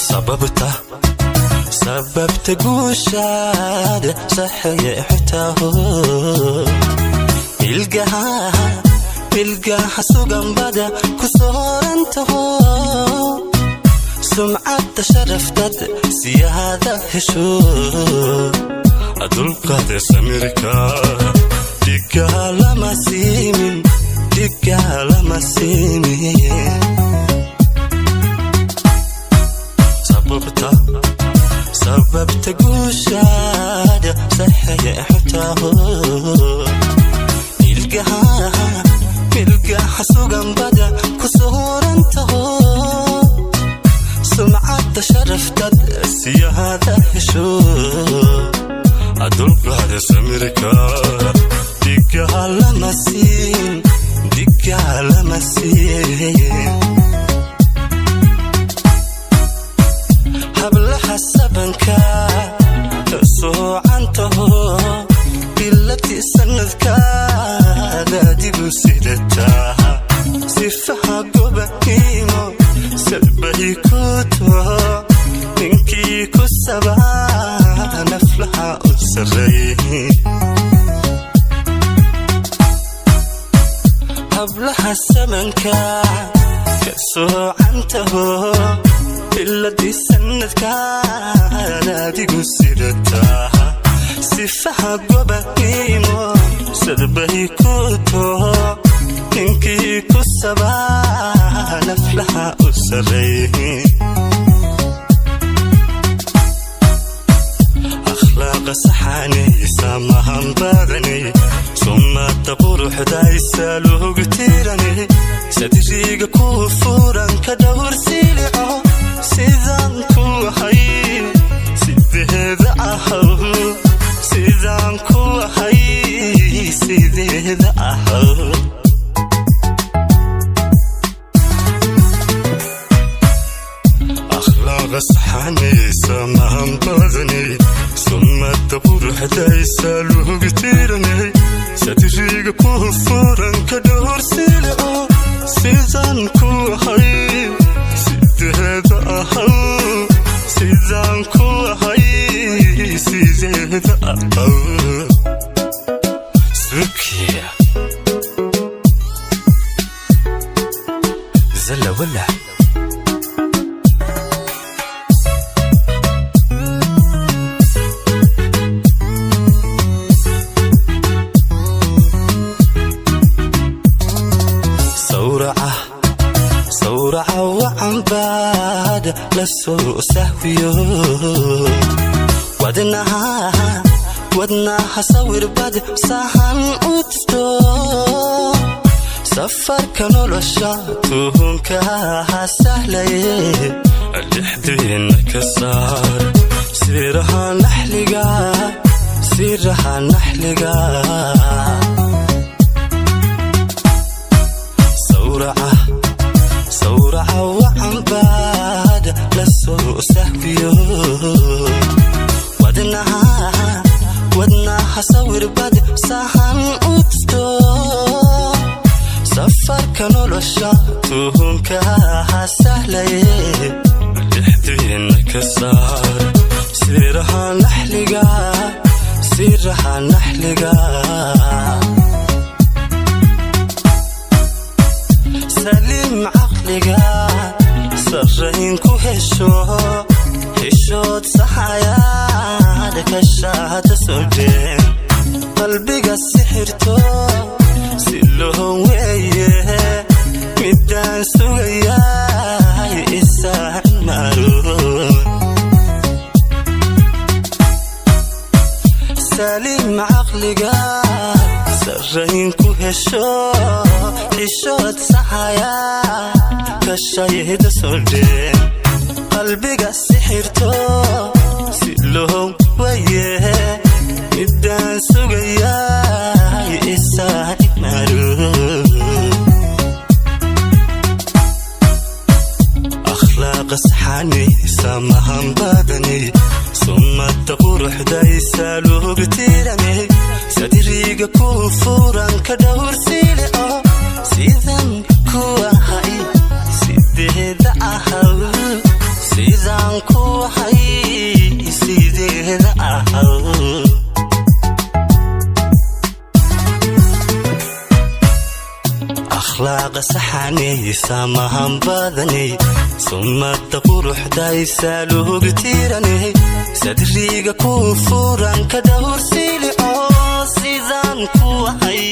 Sababta, sababta guushaada saxeextaho, ilgaha, ilgaha suganbada ku soorantaho, sumcadda sharaftad siyaada hesho, dulqaada samirka dhigaa lama siimin, dhigaa lama siimin. Sababta, sababta guushaada saxeextaho, ilgaha, ilgaha suganbada ku soorantaho, sumcadda sharaftad siyaada hesho, dulqaada samirka dhigaa lama siin, dhigaa lama siin. Hablaha sabanka ka soocantaho, bilati sanadkaada adigu sidataa, sifaha gobanimo salbahi ku taho, ninkii ku sabaa naflaha u sarreey. Hablaha samanka ka soocantaho, biladii sanadkaan adigu sidataa, sifaha gobanimo sadbahi ku taho, ninkii ku sabaa naflaha u sarreey. Akhlaaqa saxanaysa mahan badanay, sumada quruxdaysa lugtirane, sadriga ku furan ka dhowr silico, sidaan ku ahay sideeda ahaw, sidaan ku ahay sideeda ahaw. Akhlaaqa saxanaysa mahan badanay, sumada quruxdaysa lugtirane, sadriga ku furan ka dhowr silico, sidaan ku ahay sideeda ahaw, sidaan ku ahay sideeda ahaw. Sukiya zalla wala. Sawraca, sawraca wacanbaad la soo sahwiyo, wadnaha, wadnaha sawirbad sahan u tusto, safarka nolosha tuhunkaha sahlaye, dhexdiina ka saar siraha naxliga, siraha naxliga. Sawraca, sawraca wacanbaad la soo sahwiyo, wadnaha, wadnaha sawirbad sahan u tusto, safarka nolosha tuhunkaha sahlaye, dhexdiina ka saar siraha naxliga, siraha naxliga. Saliim caqliga sarrayn ku hesho, heshood saxayaad kashaada soo jeen, qalbiga sixirto si loo weeye, midaan sugayaay isaac maaruun. Saliim caqliga sarrayn ku hesho, xishood saxaya kashayda soo dheen, qalbiga sixirto si loo waye, midaan sugayaay isaac maaruun. Akhlaaqa saxanay, samahan badanay, sumada quruxdaysa lugtiranay, sadriga ku furan ka dhowrsile oo sidan ku ahay sideeda ahaw, sidaan ku ahay sideeda ahaw. Akhlaaqa saxanay, samahan badanay, sumada quruxdaysa lugtiranay, sadriga ku furan ka dhowrsile oo sidaan ku ahay.